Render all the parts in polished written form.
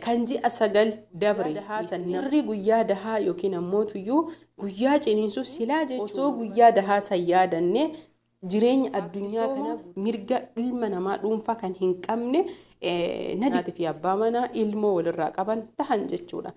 Kan ji'a 9 dabre miirri guyyaa dahaa yookiin ammoo guyyaa ciniinsuu silaa jechuun osoo guyyaa dahaa san yaadanne jireenya addunyaa kana mirga ilma namaa dhuunfaa kan hin qabne nadiitii fi abbaa manaa ilmoo walirraa qaban tahan jechuudha.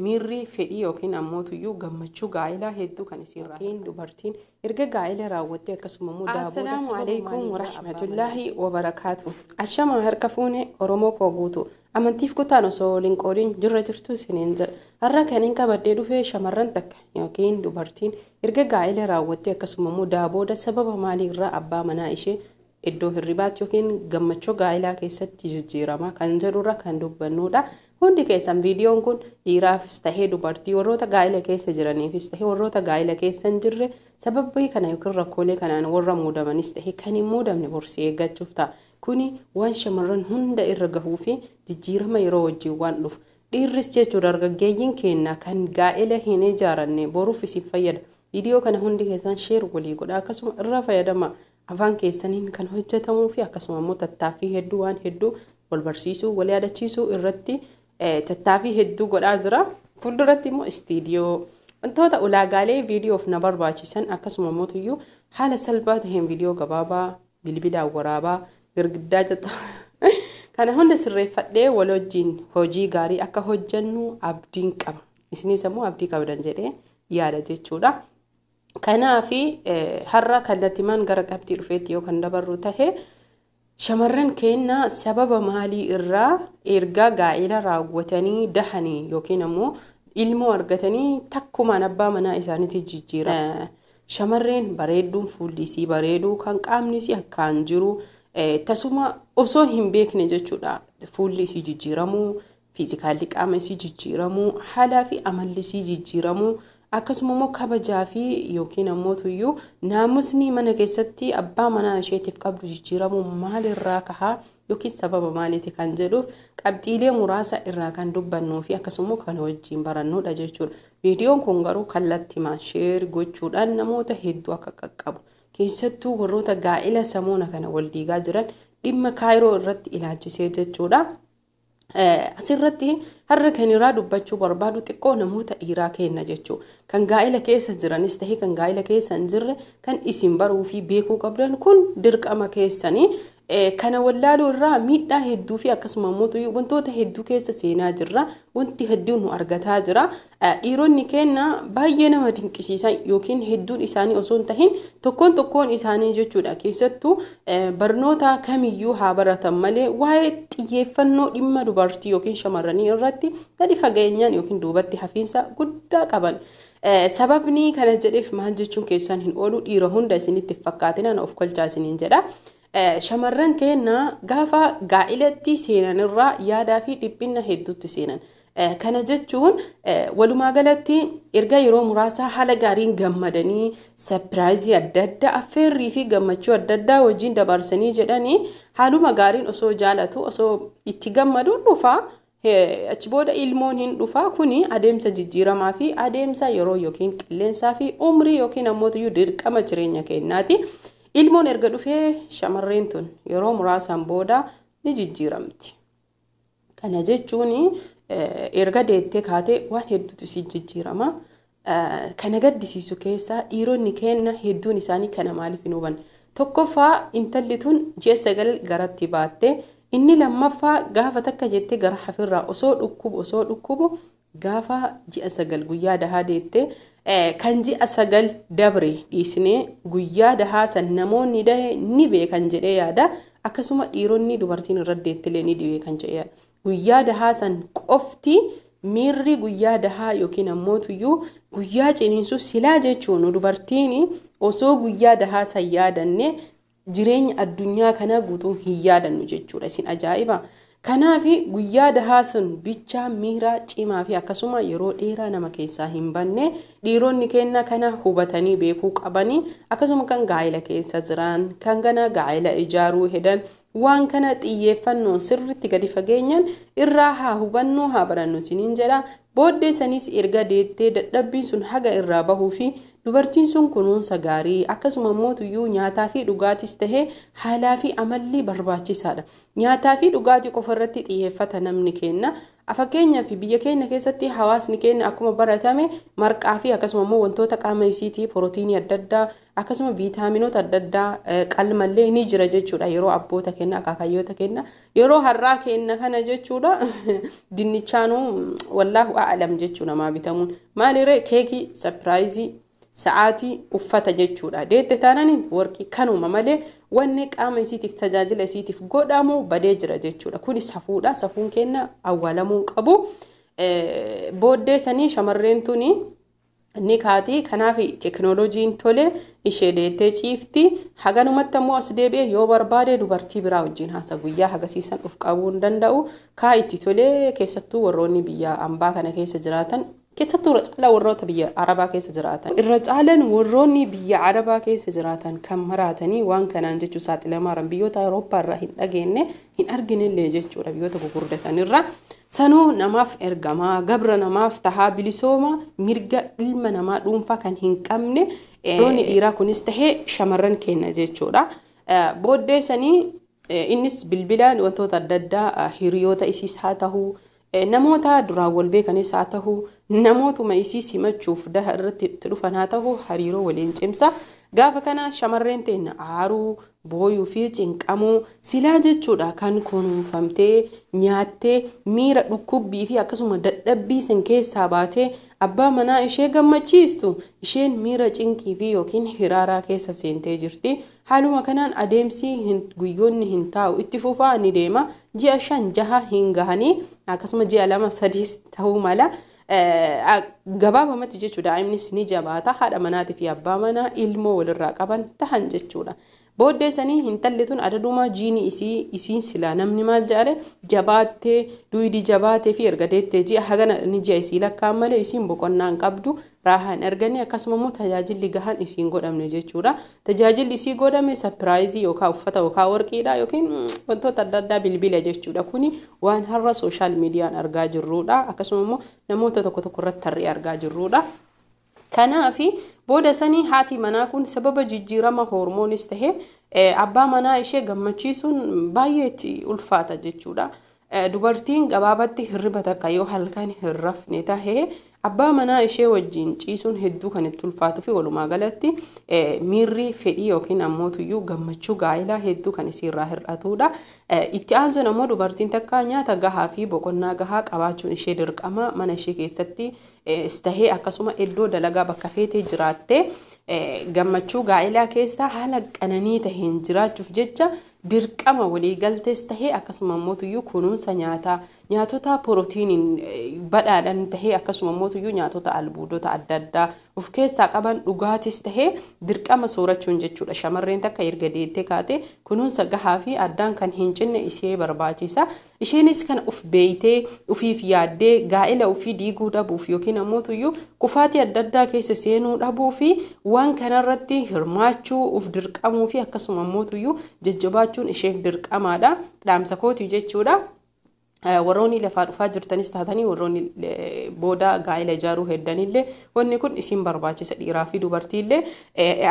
Miirri fedhii yookiin ammoo gammachuu gaa'elaa hedduu kan isiirraa dubartiin erga gaa'ela raawwattee akkasuma immoo daaboo. Assalaamu alaikum warahmatullaahi wabarakaatu. Ashamaa harka fuune Oromoo koo guutu. Amantiif kutaan osoo waliin qoodiin jirra jirtu isiniin jedha. Har'a kan hin qabadhee dhufee shamarran takka yookiin dubartiin erga gaa'ela raawwattee akkasuma immoo daabooda sababa maaliirraa abbaa manaa ishee iddoo hirribaatti yookiin gammachuu gaa'elaa keessatti jijjiirama kan jedhurra kan dubbannudha. Hundi keessan viidiyoon kun dhiiraafis tahee dubartii warroota gaa'ela keessa jiraniifis tahee warroota gaa'ela keessa hin jirre sababii kana yookiin rakkoolee kanaan warra muudamanis tahee kan hin muudamne borsii eeggachuuf ta'a. Kuni waan shamarran hunda irra gahuu fi jijjiirama yeroo wajjin waan dhufu. Dhiirris jechuudha dargaggeeyyiin keenya kan gaa'ela hin ijaaranne boruuf isin fayyada. Viidiyoo kana hundi keessan share walii godha akkasuma irraa fayyadama. Afaan keessaniin kan hojjetamuu fi akkasuma immoo tattaaffii hedduu waan hedduu wal barsiisuu wal yaadachiisuu irratti tattaaffii hedduu godhaa jira. Fuulduratti immoo istiidiyoo wantoota ulaagaalee viidiyoof na barbaachisan akkasuma immoo haala salphaa ta'een viidiyoo gabaabaa bilbilaan waraabaa girgiddaa jetta kana hunda sirreeffadhee wal wajjin hojii gaarii akka hojjennu abdiin qaba. Isinis immoo abdii qabdan jedhee yaada jechuudha. Kanaafi har'a kallattimaan gara qabxii dhufeetti yoo kan dabarru tahe shamarran keenya sababa maalii irraa erga gaa'ela raawwatanii dahanii yookiin ammoo ilmoo argatanii takkumaan abbaa manaa isaaniitti jijjiira. Shamarreen bareedduun fuulli isii bareeduu kan qaamni isii akkaan jiru tasuma osoo hin beekne jechuudha. Fuulli isii jijjiiramuu, fiizikaalli qaama isii jijjiiramuu, haalaa fi amalli isii jijjiiramuu akkasuma immoo kabajaa fi yookiin ammoo naamusni mana keessatti abbaa manaa isheetiif qabdu jijjiiramuu maalirraa kahaa yookiin sababa maaliiti kan jedhuuf qabxiilee muraasa irraa kan dubbannuu fi akkasuma kan wajjin barannudha jechuudha. Viidiyoon kun garuu kallattimaan share gochuudhaan namoota hedduu akka qaqqabu. Keessattuu warroota gaa'ela samoona kana wal diigaa jiran dhimma kaayiroo irratti ilaalchisee jechuudha. Asirratti har'a kan irraa dubbachuu barbaadu xiqqoo namoota dhiiraa kenna jechuudha. Kan gaa'ela keessa jiranis ta'ee kan gaa'ela keessa hin jirre kan isin baruu fi beekuu qabdan kun dirqama keessanii. Kana wallaaluu irraa miidhaa hedduu fi akkasuma immoo wantoota hedduu keessa seenaa jirra. Wanti hedduun nu argataa jira. Dhiironni keenya baay'ee nama dinqisiisan yookiin hedduun isaanii osoo hin tahin tokkoon tokkoon isaanii jechuudha. Keessattuu barnoota kamiyyuu haa baratan malee waa'ee xiyyeeffannoo dhimma dubartii yookiin shamarranii irratti gadi fageenyaan yookiin duubatti hafiinsa guddaa qaban. Sababni kana jedheef maal jechuun keessan hin oolu dhiira hunda isinitti fakkaatinaan of kolchaa isiniin jedha. Shamarran keenya gaafa gaa'elatti seenan irraa yaadaa fi dhiphina hedduutti seenan. Kana jechuun walumaa galatti erga yeroo muraasaa haala gaariin gammadanii sapiraayizii adda addaa affeerrii fi gammachuu adda addaa wajjin dabarsanii jedhanii haaluma gaariin osoo jaalatu osoo itti gammaduun dhufaa. Achi booda ilmoon hin dhufaa kuni adeemsa jijjiiramaa fi adeemsa yeroo yookiin qilleensaa fi umrii yookiin ammoo dirqama jireenya keenyaati. Ilmoon erga dhufee shamarreen tun yeroo muraasaan booda ni jijjiiramti. Kana jechuun erga deettee kaatee waan hedduutu si jijjiirama. Kana gaddisiisu keessaa dhiironni keenya hedduun isaanii kana maaliif hin hubanne? Tokkoffaa intalli tun ji'a 9 garatti baatte inni lammaffaa gaafa takka jettee gara hafirraa osoo dhukkubu gaafa ji'a 9 guyyaa dahaa deettee kan ji'a 9 dabre dhiisnee guyyaa dahaa san namoonni dahe ni beekan jedhee yaada. Akkasuma dhiironni dubartiin irra deettilee ni beekan jedhee yaada. Guyyaa dahaa san qofti miirri guyyaa dahaa yookiin ammoo guyyaa ciniinsuu silaa jechuun dubartiin osoo guyyaa dahaa san yaadanne jireenya addunyaa kana guutuu hin yaadannu jechuudha. Isin ajaa'iba! Kanaaf guyyaa dahaa sun bichaa miira cimaa fi akkasuma yeroo dheeraa nama keessaa hin banne dhiironni keenya kana hubatanii beekuu qabanii akkasuma kan gaa'ela keessa jiran kan gana gaa'ela ijaaruu hedan waan kana xiyyeeffannoon sirriitti gadi fageenyaan irraa haa hubannuu haa barannu isiniin jedha. Booddee sanis erga deettee dadhabbiin sun haga irraa bahuu fi Dubartiin sun kunuunsa gaarii akkasuma immoo nyaataa fi dhugaatis tahee haalaa fi amalli barbaachisaadha. Nyaataa fi dhugaatii qofa irratti xiyyeeffata namni kenna. Fakkeenyaaf biyya keenya keessatti hawaasni keenya akkuma baratame marqaa fi akkasuma immoo wantoota qaama isiitii pirootiinii adda addaa akkasuma viitaaminoota adda addaa qalmallee ni jira jechuudha. Yeroo abboota keenya, akaakayyoota keenya, yeroo har'aa keenya kana jechuudha, dinnichaanuu wallaahu a'lam jechuu namaa bitamuun maaliree, keekii, surprise, sa'aatii, uffata jechuudha. Deette taananiin warqii kanuma malee wanni qaama isiitiif tajaajila isiitiif godhamu badee jira jechuudha. Kuni safuudha. Safuun keenya awwaalamuu qabu. Booddee sanii shamarreen tuni ni kaati. Kanaaf teekinooloojiin tole, ishee deettee ciifti. Haganumatti ammoo as deebi'ee yoo barbaade dubartii biraa wajjin haasa, guyyaa hagasiisan of qabuu hin danda'u. Kaa itti tolee, keessattuu warroonni biyya ambaa kana keessa jiraatan, keessattuu irra caalaa warroota biyya Arabaa keessa jiraatan. Irra caalan warroonni biyya Arabaa keessa jiraatan kan maraatanii waan kanaan jechuu saaxilamaaran biyyoota Awurooppaa irraa hin dhageenye, hin arginellee jechuudha, biyyoota gurguddatan irra. Sanuu namaaf ergamaa, gabra namaaf tahaa, bilisooma mirga ilma namaa dhuunfaa kan hin qabne warroonni dhiiraa kunis tahee shamarran keenya jechuudha. Booddee sanii innis bilbilaan wantoota adda addaa hiriyoota isiis haa ta'uu, namoota duraan wal beekanis haa ta'uu, namootuma isii simachuuf daha irratti itti dhufan haa ta'uu, hariiroo waliin cimsa. Gaafa kana shamarreen teenya aaruu, booyuu fi cinqamuu silaa jechuudha. Kan kunuunfamtee nyaattee miira dhukkubbii fi akkasuma dadhabbii san keessaa baatee abbaa manaa ishee gammachiistu, isheen miira cinqii fi yookiin hiraaraa keessa seentee jirti. Haaluma kanaan adeemsi guyyoonni hin taa'u, itti fufaa ni deema. Ji'a 5 6 hin gahanii, akkasuma ji'a 2 3 ta'uu mala. Gabaabamatti jechuudha, daa'imnis ni jabaata, haadha manaatii fi abbaa manaa ilmoo walirraa qaban tahan jechuudha. Booddee sanii intalli tun adadumaa jiini isii isiin silaa namni maal jedhare jabaattee duwidii jabaatee fi erga deettee ji'a hagana ni ji'a isii lakkaan malee isiin boqonnaa hin qabdu, raahaa hin arganne, akkasuma immoo tajaajilli gahaan isiin godhamne jechuudha. Tajaajilli isii godhame surprise yookaan uffata yookaan warqiidha yookiin wantoota adda addaa, bilbila jechuudha. Kuni waan har'a social mediaan argaa jirrudha. Akkasuma immoo namoota tokko tokko irratti tarree argaa jirrudha. Kanaafi booda sanii haati manaa kun sababa jijjiirama hoormoonis tahee abbaa manaa ishee gammachiisuun baay'ee itti ulfaata jechuudha. Dubartiin gabaabatti hirriba takka yoo halkan hin rafne tahee abbaa manaa ishee wajjin ciisuun hedduu kan itti ulfaatuu fi walumaa galatti miirri fedhii yookiin ammootuyyuu gammachuu gaa'elaa hedduu kan isiirraa hir'atudha. Itti aansuun ammoo dubartiin takka nyaata gahaa fi boqonnaa gahaa qabaachuun ishee dirqama. Mana ishee keessatti tahee akkasuma iddoo dalagaa bakka feetee jiraattee gammachuu gaa'elaa keessa haala qananii taheen jiraachuuf jecha dirqama waliigaltees tahee akkasuma ammootuyyuu kunuunsa nyaataa, nyaatota pirootiiniin badhaadhan tahee akkasuma ammootuyyuu nyaatota albuudota adda addaa of keessaa qaban, dhugaatis tahee dirqama soorachuun jechuudha. Shamarreen takka erga deettee kaate kunuunsa gahaa fi addaan kan hin cinne ishee barbaachisa. Isheenis kana of beeytee ofiif yaaddee gaa'ela ofii diiguu dhabuuf yookiin ammootuyyuu kufaatii adda addaa keessa seenuu dhabuu fi waan kanarratti hirmaachuu of dirqamuu fi akkasuma ammootuyyuu jajjabaachuun isheef dirqamaadha. Dhaamsa kootii jechuudha. Warroonni lafaa dhufaa jirtanis taatanii, warroonni booda gaa'ela ijaaruu heddanillee, wanni kun isin barbaachisa, dhiiraa fi dubartiillee.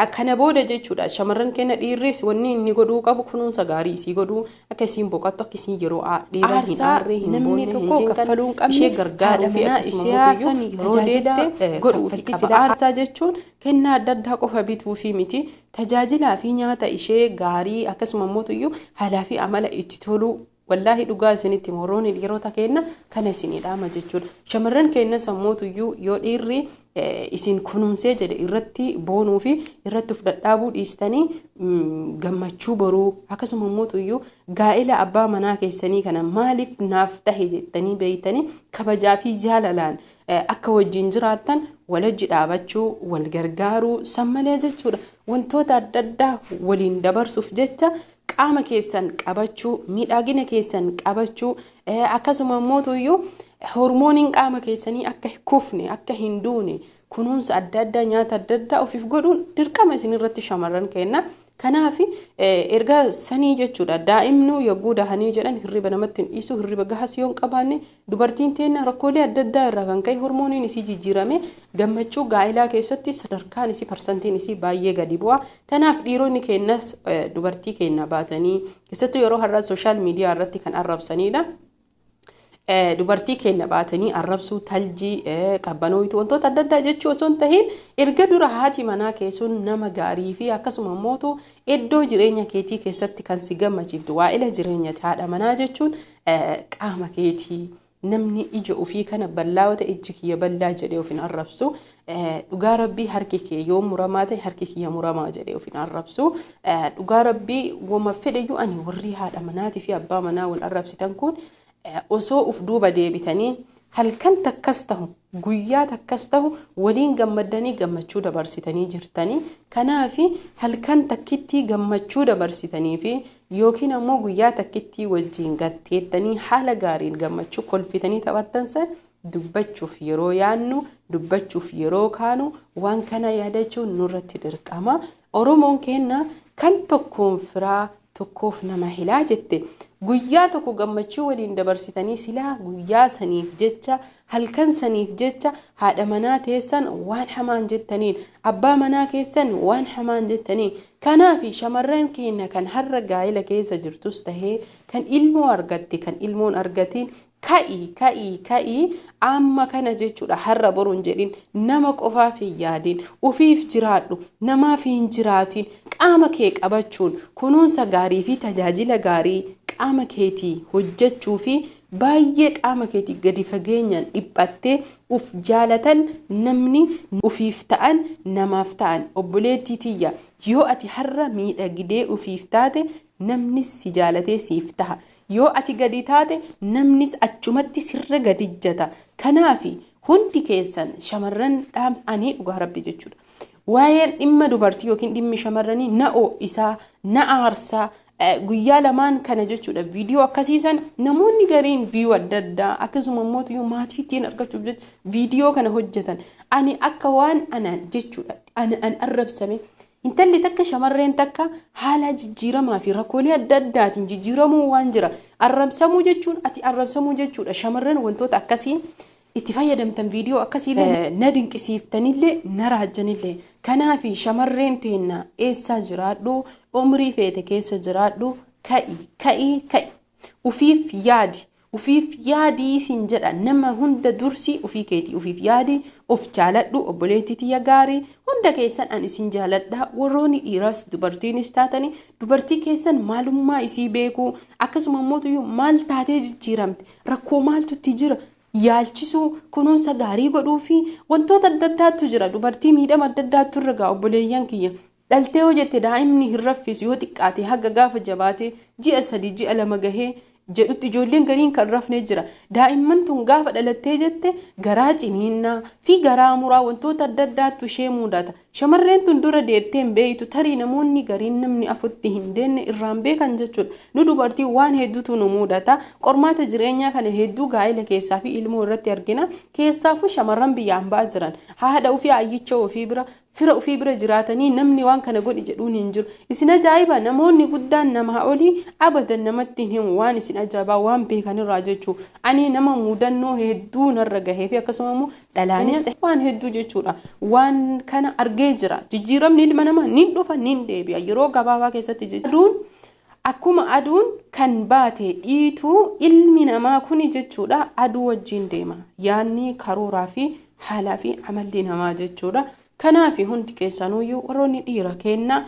Akkana booda jechuudha, shamarran keenya dhiirris wanni inni godhuu qabu kunuunsa gaarii isii godhuu, akka isiin boqottu, akka isiin yeroo dhiiraa hin aarree, hin namni boonne, hin tokko cinqanne kaffaluu hin qabne ishee gargaaruu fi haadha akkasuma manaa mootuyyuu yeroo tajaajila deette godhuu kaffaltii qaba. silaa Aarsaa jechuun kennaa adda addaa qofa bituu fi miti, tajaajilaa fi nyaata ishee gaarii akkasuma mootuyyuu haalaa fi amala itti toluu. Wallaahi dhugaa isinitti warroonni dhiirota kenna kana isinii dhaama jechuudha. Shamarran keenya sammuutuyyuu yoo dhiirri isin kunuunsee jedhe irratti boonuu fi irratti of dhadhaabuu dhiistanii gammachuu boruu akkasuma mootuyyuu gaa'ela abbaa manaa keessanii kana maaliif naaf tahe jettanii beeytanii kabajaa fi jaalalaan akka wajjin jiraattan walajji dhaabachuu, wal gargaaruu san malee jechuudha. Wantoota adda addaa waliin dabarsuuf jecha qaama keessan qabachuu, miidhagina keessan qabachuu, akkasuma mootuyyuu hormooniin qaama keessanii akka hin kufne, akka hin duune kunuunsa adda addaa, nyaata adda addaa ofiif godhuun dirqama isin irratti, shamarran kenna. Kanaaf erga sanii jechuudha daa'imnu yogguu dahanii jedhan hirriba namatti hin dhiisu, hirriba gahas yoo hin qabaanne dubartiin teenna rakkoolee adda addaa irraa kan ka'e hormooniin isii jijjiirame gammachuu gaa'ilaa keessatti sadarkaan isii parsantiin isii baay'ee gadi bu'a. Kanaaf dhiironni keenyas dubartii keenya baatanii keessattuu yeroo har'aa sooshaal miidiyaa irratti kan arrabsanidha. Dubartii keenya baatanii arrabsuu, taljii, qabbanooyitu wantoota adda addaa jechuu osoo hin tahin erga dura haati manaa keessuun nama gaarii fi akkasuma immoo iddoo jireenya keetii keessatti kan si gammachiiftu waa'ila jireenyati haadha manaa jechuun qaama keetii namni ija ofii kana bal'aa yoo ta'e ijji kiyya bal'aa jedhee of hin arrabsu. Dhugaa rabbii harki kee yoo muramaa ta'e harki kiyya muramaa jedhee of hin arrabsu. Dhugaa rabbii wama fedheyyuu ani warri haadha manaatii fi abbaa manaa wal arrabsitan kun osoo uf duuba deebitanii halkan takkas tahu guyyaa takkas tahu waliin gammaddanii gammachuu dabarsitanii jirtanii. Kanaaf halkan takkittii gammachuu dabarsitanii fi yookiin ammoo guyyaa takkittii wajjin gatteettanii haala gaariin gammachuu kolfitanii taphattan san dubbachuuf yeroo yaannu, dubbachuuf yeroo kaanu waan kana yaadachuun nurratti dirqama. Oromoon keenya kan tokkoon firaa tokkoof nama hilaa jette guyyaa tokko gammachuu waliin dabarsitanii silaa guyyaa saniif jecha halkan saniif jecha haadha manaa teessan waan hamaan jettaniin abbaa manaa keessan waan hamaan jettaniin. Kanaaf shamarran keenya kan har'a gaa'ila keessa jirtus tahee kan ilmoo argatte kan ilmoon argatiin ka'i ka'i ka'i amma kana jechuudha har'a boruun jedhin nama qofaaf hin yaadin, ofiif jiraadhu, namaaf hin jiraatin. Qaama kee qabachuun kunuunsa gaarii fi tajaajila gaarii qaama keetii hojjechuu fi baay'ee qaama keetii gadi fageenyaan dhiphattee uf jaalatan namni ufiif ta'an namaaf ta'an. Obboleettii tiyya yoo ati har'a miidhagdee ufiif taate namnis si jaalatee siif taha. Yoo ati gadi taate namnis achumatti sirra gadi jata. Kanaaf hundi keessan shamarran dhaamsanii dhugaa rabbi jechuudha. Waa'een dhimma dubartii yookiin dhimmi shamarranii na ho'isaa, na aarsaa guyyaa lamaan kana jechuudha. Viidiyoo akkasiisan namoonni gariin viiyuu adda addaa akkasuma immoo maatii ittiin argachuuf jecha viidiyoo kana hojjetan. Ani akka waan anaan jechuudha an arrabsame. Intalli takka shamarreen takka haala jijjiiramaa fi rakkoolee adda addaatiin jijjiiramuu waan jira. Arrabsamuu jechuun ati arrabsamuu jechuudha. Shamarran wantoota akkasii itti fayyadamtan viidiyoo akkasiillee na dinqisiiftanillee na raajjanillee. Kanaaf shamarreen teenna eessaa jiraadhu, umrii feete keessa jiraadhu, ka'i ka'i ka'i ufiif yaadi. Ufiif yaadii siin jedha nama hunda dursi ufii keetii ufiif yaadi, of jaaladhu obboleettii tiyya gaarii hunda keessan an isin jaaladha. Warroonni dhiiraas dubartiinis taatanii dubartii keessan maalummaa isii beekuu akkasuma immoo maal taatee jijjiiramte rakkoo maaltu itti jira yaalchisuu kunuunsa gaarii godhuu fi wantoota adda addaatu jira. Dubartii miidhama adda addaatu irra ga'a obboleeyyan kiyya. Dhaltee yoo jette daa'imni hin raffisu yoo xiqqaate haga gaafa jabaate ji'a 3 ji'a 2 gahee jedhutti ijoolleen gariin kan rafnee jira. Daa'imman tun gaafa dhalattee jette garaa ciniinnaa fi garaa muraa wantoota adda addaatu ishee mudata. Shamarreen tun dura deettee hin beektu tarii namoonni gariin namni afutti hin deenne irraan beekan jechuudha. Nu dubartii waan hedduutu nu mudata. Qormaata jireenyaa kana hedduu gaa'ila keessaa fi ilmoo irratti argina. Keessaafuu shamarran biyya hambaa jiran haadha ofii ayyicha ofii bira fira ofii bira jiraatanii namni waan kana godhi jedhuun hin jiru. Isin ajaa'iba namoonni guddaan namaa olii abadan namatti hin himu waan isin ajaa'ibaa waan beekanirraa jechuu. Ani nama mudannoo hedduu narra gahee fi akkasuma immoo dhalaanis waan hedduu jechuudha. Waan kana argee jira. Jijjiiramni ilma namaa ni dhufa ni deebi'a yeroo gabaabaa keessatti jechuun akkuma aduun kan baate dhiituu ilmi namaa kuni jechuudha aduu wajjin deema. Yaanni karooraa fi haalaa fi amalli namaa jechuudha. Kanaaf hundi keessanuyyuu warroonni dhiira kennaa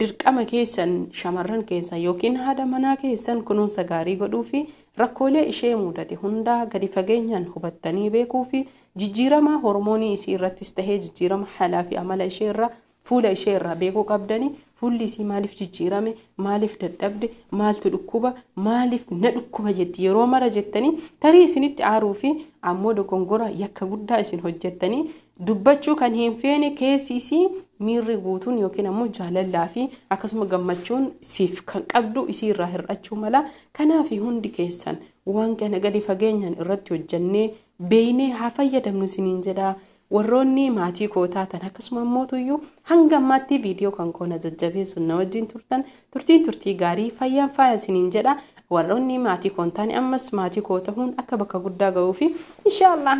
dirqama keessan shamarran keessan yookiin haadha manaa keessan kunuunsa gaarii godhuu fi rakkoolee ishee mudate hundaa gadi fageenyaan hubattanii beekuu fi jijjiirama hormoonii isii irrattis tahee jijjiirama haalaa fi amala ishee irraa fuula ishee irraa beekuu qabdanii. Fuulli isii maaliif jijjiirame, maaliif dadhabde, maaltu dhukkuba, maaliif na dhukkuba jetti yeroo mara jettanii tarii isinitti aaruu fi ammoo dogongora yakka guddaa isin hojjettanii dubbachuu kan hin feene keessi isii miirri guutuun yookiin ammoo jaalallaa fi akkasuma gammachuun siif kan qabdu isii irraa hir'achuu mala. Kanaaf hundi keessan waan kana gadi fageenyaan irratti hojjannee beeynee haa fayyadamnu isiniin jedha. Warroonni maatii koo taatan, akkasuma immootuyyuu hanga ammaatti viidiyoo kan koo na jajjabeessuun na wajjin turtan, turtiin turtii gaarii, fayyaan faaya isiniin jedha. Warroonni maatii koo hin taane ammas maatii koo ta'uun akka bakka guddaa ga'uu fi inshaallah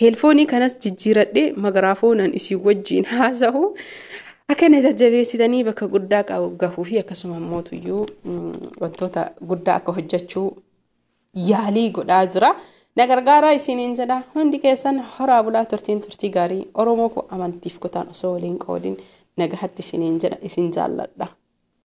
heelfoonii kanas jijjiiradhee magaraafoonaan isin wajjin haasa'u akka na jajjabeessitanii bakka guddaa gahuu fi akkasuma immootuyyuu wantoota guddaa akka hojjechuu yaalii godhaa jira. Na gargaaraa isiniin jedha. Hundi keessan horaa bulaa, turtiin turtii gaarii. Oromoo koo, amantiif kutaan osoo waliin qoodin nagahatti isiniin jedha, isin jaalladha.